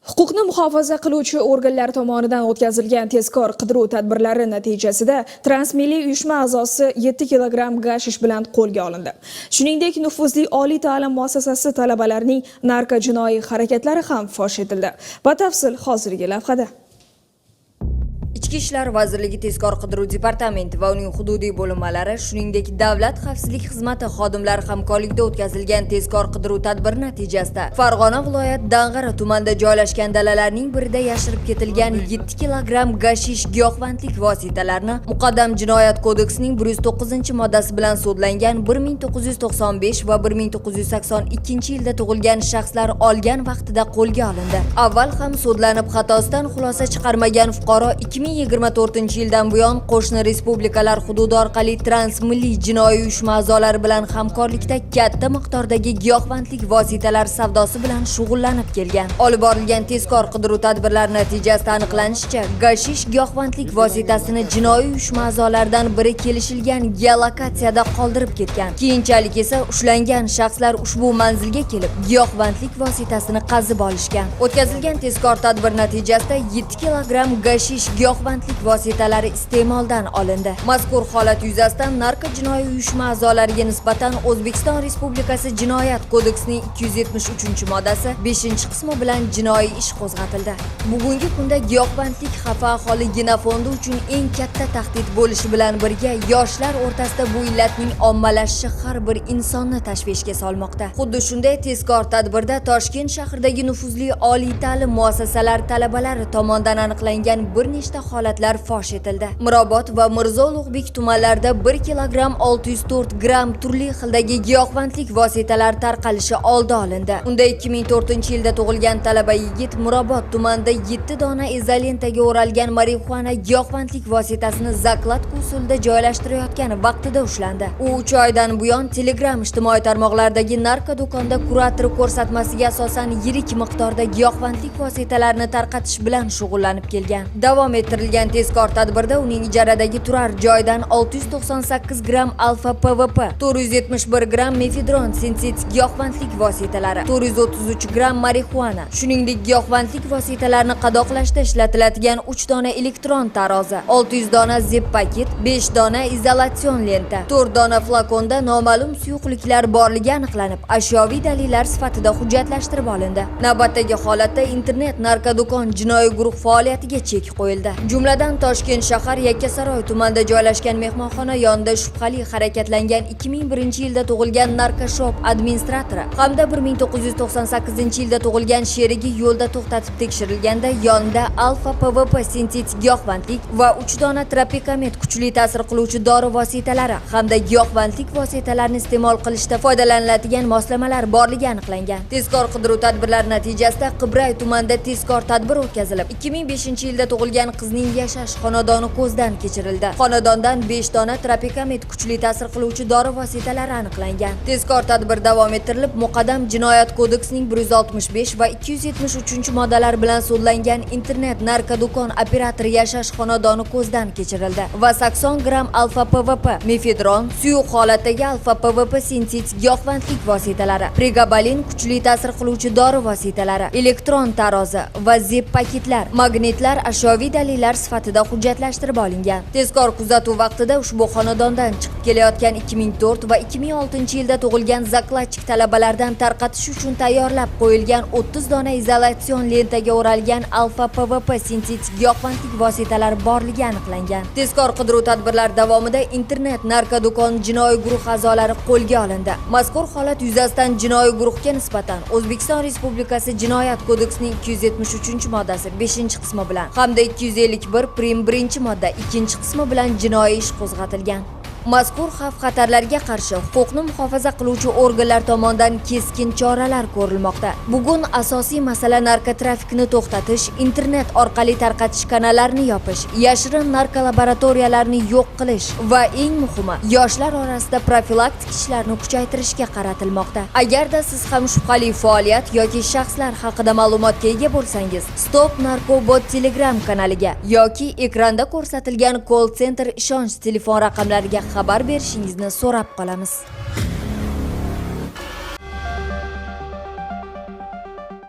Huquqni muhofaza qiluvchi organlar tomonidan o'tkazilgan tezkor qidiruv tadbirlari natijasida transmilliy uyushma a'zosi 7 kilogramm gashish bilan qo'lga olindi. Shuningdek, nufuzli oliy ta'lim muassasasi talabalarining narkojinoiy harakatlari ham fosh etildi. Batafsil hozirgi lavhada. Ichki ishlar vazirligi tezkor qidiruv departamenti va uning hududiy bo'linmalari, shuningdek, Davlat xavfsizlik xizmati xodimlari hamkorligida o'tkazilgan tezkor qidiruv tadbiri natijasida Farg'ona viloyat Dang'ara tumanida joylashgan dalalarning birida yashirib ketilgan 7 kilogramm gashish giyohvandlik vositalarini muqaddam Jinoyat kodeksining 109-moddasi bilan sudlangan 1995 va 1982 yilda tug'ilgan shaxslar olgan vaqtida qo'lga olindi. Avval ham sudlanib, xatosidan xulosa chiqarmagan fuqaro 2024 yildan buyon qo'shni respublikalar hududi orqali transmilliy jinoiy uyushma a'zolari bilan hamkorlikda katta miqdordagi giyohvandlik vositalari savdosi bilan shug'ullanib kelgan. Olib borilgan tezkor qidiruv tadbirlari natijasida aniqlanishicha, gashish giyohvandlik vositasini jinoiy uyushma a'zolaridan biri kelishilgan geolokatsiyada qoldirib ketgan. Keyinchalik esa ushlangan shaxslar ushbu manzilga kelib, giyohvandlik vositasini qazib olishgan. O'tkazilgan tezkor tadbir natijasida 7 kilogramm gashish giyohvandlik vositalari iste'moldan olindi. Mazkur holat yuzasidan narkojinoiy uyushma a'zolariga nisbatan O'zbekiston Respublikasi Jinoyat kodeksining 273-moddasi 5-qismi bilan jinoiy ish qo'zg'atildi. Bugungi kunda giyohvandlik xavfi aholi genofondi uchun eng katta tahdid bo'lishi bilan birga, yoshlar o'rtasida bu illatning ommalashishi har bir insonni tashvishga solmoqda. Xuddi shunday tezkor tadbirda Toshkent shahridagi nufuzli oliy ta'lim muassasalari talabalari tomonidan aniqlangan bir nechta holatlar fosh etildi. Mirobod va Mirzo Ulug'bek tumanlarida 1 kilogramm 604 gramm turli xildagi giyohvandlik vositalari tarqalishi oldi olindi. Unda 2004 yilda tug'ilgan talaba yigit Mirobod tumanida 7 dona izolentaga o'ralgan marixuana giyohvandlik vositasini закладка usulida joylashtirayotgan vaqtida ushlandi. U 3 oydan buyon Telegram ijtimoiy tarmoqlaridagi narkodo'konda kurator ko'rsatmasiga asosan yirik miqdorda giyohvandlik vositalarini tarqatish bilan shug'ullanib kelgan. Davom ettirilgan tezkor tadbirda uning ijaradagi turar joyidan 698 gramm alfa PVP, 471 gramm mefedron sintetik giyohvandlik vositalari, 433 gramm marixuana, shuningdek, giyohvandlik vositalarini qadoqlashda ishlatiladigan 3 dona elektron tarozi, 600 dona zip paket, 5 dona izolatsion lenta, 4 dona flakonda noma'lum suyuqliklar borligi aniqlanib, ashyoviy dalillar sifatida hujjatlashtirib olindi. Navbatdagi holatda internet narkodo'kon jinoiy guruh faoliyatiga chek qo'yildi. Jumladan, Toshkent shahar Yakkasaroy tumanida joylashgan mehmonxona yonida shubhali harakatlangan 2001 yilda tug'ilgan narkoshop administratori hamda 1998 yilda tug'ilgan sherigi yo'lda to'xtatib tekshirilganda, yonida alfa PVP sintetik giyohvandlik va 3 dona tropikamet kuchli ta'sir qiluvchi dori vositalari hamda giyohvandlik vositalarini iste'mol qilishda foydalaniladigan moslamalar borligi aniqlangan. Tezkor qidiruv tadbirlari natijasida Qibray tumanida tezkor tadbir o'tkazilib, 2005 yilda tug'ilgan qizning yashash xonadoni ko'zdan kechirildi. Xonadondan 5 dona tropikamet kuchli ta'sir qiluvchi dori vositalari aniqlangan. Tezkor tadbir davom ettirilib, muqaddam Jinoyat kodeksining 165 va 273 moddalari bilan sudlangan internet narkodo'kon operatori yashash xonadoni ko'zdan kechirildi va 80 gramm alfa PVP, mefedron, suyuq holatdagi alfa PVP sintetik giyohvandlik vositalari, pregabalin kuchli ta'sir qiluvchi dori vositalari, elektron tarozi va zip paketlar, magnitlar ashyoviy dalillar sifatida hujjatlashtirib olingan. Tezkor kuzatuv vaqtida ushbu xonadondan chiqib kelayotgan 2004 va 2006 yilda tug'ilgan закладчик talabalardan tarqatish uchun tayyorlab qo'yilgan 30 dona izolatsion lentaga o'ralgan alfa PVP sintetik giyohvandlik vositalari borligi aniqlangan. Tezkor qidiruv tadbirlari davomida internet narkodo'kon jinoiy guruh a'zolari qo'lga olindi. Mazkur holat yuzasidan jinoiy guruhga nisbatan O'zbekiston Respublikasi Jinoyat kodeksining 273 moddasi 5 qismi bilan hamda 251 prim 1 modda 2 qismi bilan jinoiy ish qo'zg'atilgan. Mazkur xavf-xatarlarga qarshi huquqni muhofaza qiluvchi organlar tomonidan keskin choralar ko'rilmoqda. Bugun asosiy masala narkotrafikni to'xtatish, internet orqali tarqatish kanallarini yopish, yashirin narkolaboratoriyalarni yo'q qilish va eng muhimi, yoshlar orasida profilaktik ishlarni kuchaytirishga qaratilmoqda. Agarda siz ham shubhali faoliyat yoki shaxslar haqida ma'lumotga ega bo'lsangiz, Stop Narkobot Telegram kanaliga yoki ekranda ko'rsatilgan call center ishonch telefon raqamlariga xabar berishingizni so'rab qolamiz.